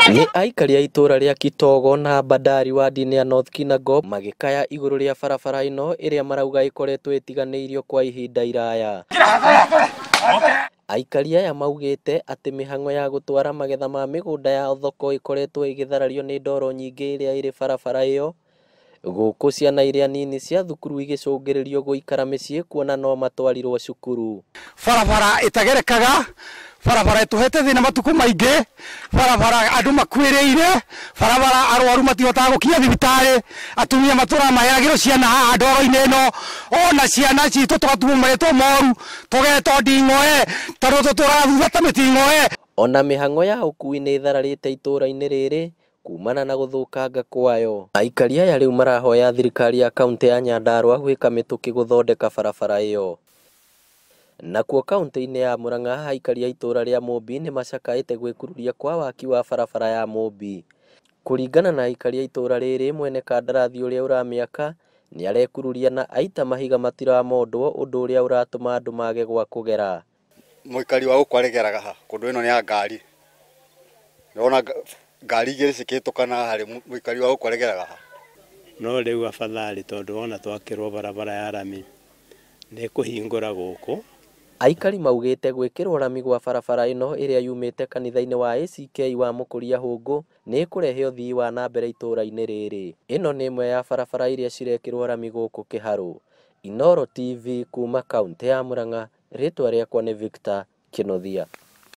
Nĩ aikari a itũra rĩa Kitogo na Bandari wadi-inĩ ya North Kinangop magĩkaya igũrũ rĩa barabara ĩno ĩrĩa marauga ĩkoretwo ĩtiganĩirio kwa ihinda iraya. Aikari aya maugĩte atĩ mĩhang'o ya gũtwara magetha ma mĩgũnda yao thoko ĩkoretwo ĩgĩtharario nĩ ndoro nyingĩ ĩrĩa ĩrĩ barabara ĩyo, gũkũ ciana iria nini cia thukuru igĩcũngĩrĩrio gũikara mĩciĩ kuona no matwarirwo cukuru. Barabara ĩtagerekaga, barabara ĩtũhete thĩna matukũ maingĩ, barabara andũ makuĩrĩire, barabara arwaru matihotaga gũkinya thibitarĩ, atumia matũraga maheagĩrwo ciana haha ndoro-inĩ ĩno, ona ciana citũ tũgatumwo marĩtwa moru, tũgetwo nding'oe, tondũ tũtũraga thutha ta mĩting'oe. Ona mĩhang'o ya ũkui nĩ ĩthararĩte itũra-inĩ rĩrĩ kumana na gũthũkanga kwayo. Aikari aya rĩu marahoya thirikari ya kaunti ya Nyandarua gwĩka mĩtũkĩ gũthondeka barabara ĩyo. Nakuo kaunti-inĩ ya Murang'a aikari a itũra rĩa Mũmbi nĩ macakaĩte gwĩkururia kwa waki wa barabara ya Mũmbi. Kũringana na aikari a itũra rĩrĩ, mwene kandarathi ũrĩa ũramĩaka nĩ arekururia na aita mahiga matiramondwo, ũndũ ũrĩa ũratũma andũ mage gwa kũgera. Mũikari wa gũkũ aregeraga ha kũndũ ĩno nĩ ya ngari, ndĩrona ngari igĩrĩ cikĩhĩtũkana harĩ mũikari wa gũkũ aregeraga ha. No rĩu afadhali tondũ wona twakĩrwo barabara ya rami nĩ kũhingũra gũkũ. Aikari maugĩte gwĩkĩrwo rami gwa barabara ĩno ĩrĩa yumĩte kanitha-inĩ wa ACK wa Mũkũria Hũngũ nĩ ĩkũrehe ũthii wa na mbere itũra-inĩ rĩrĩ. Ĩno nĩ ĩmwe ya barabara iria cirekĩrwo rami gũkũ Kĩharũ. Inooro TV kuma kaunti ya Murang'a, rĩtwa rĩakwa nĩ Victor Kĩnuthia.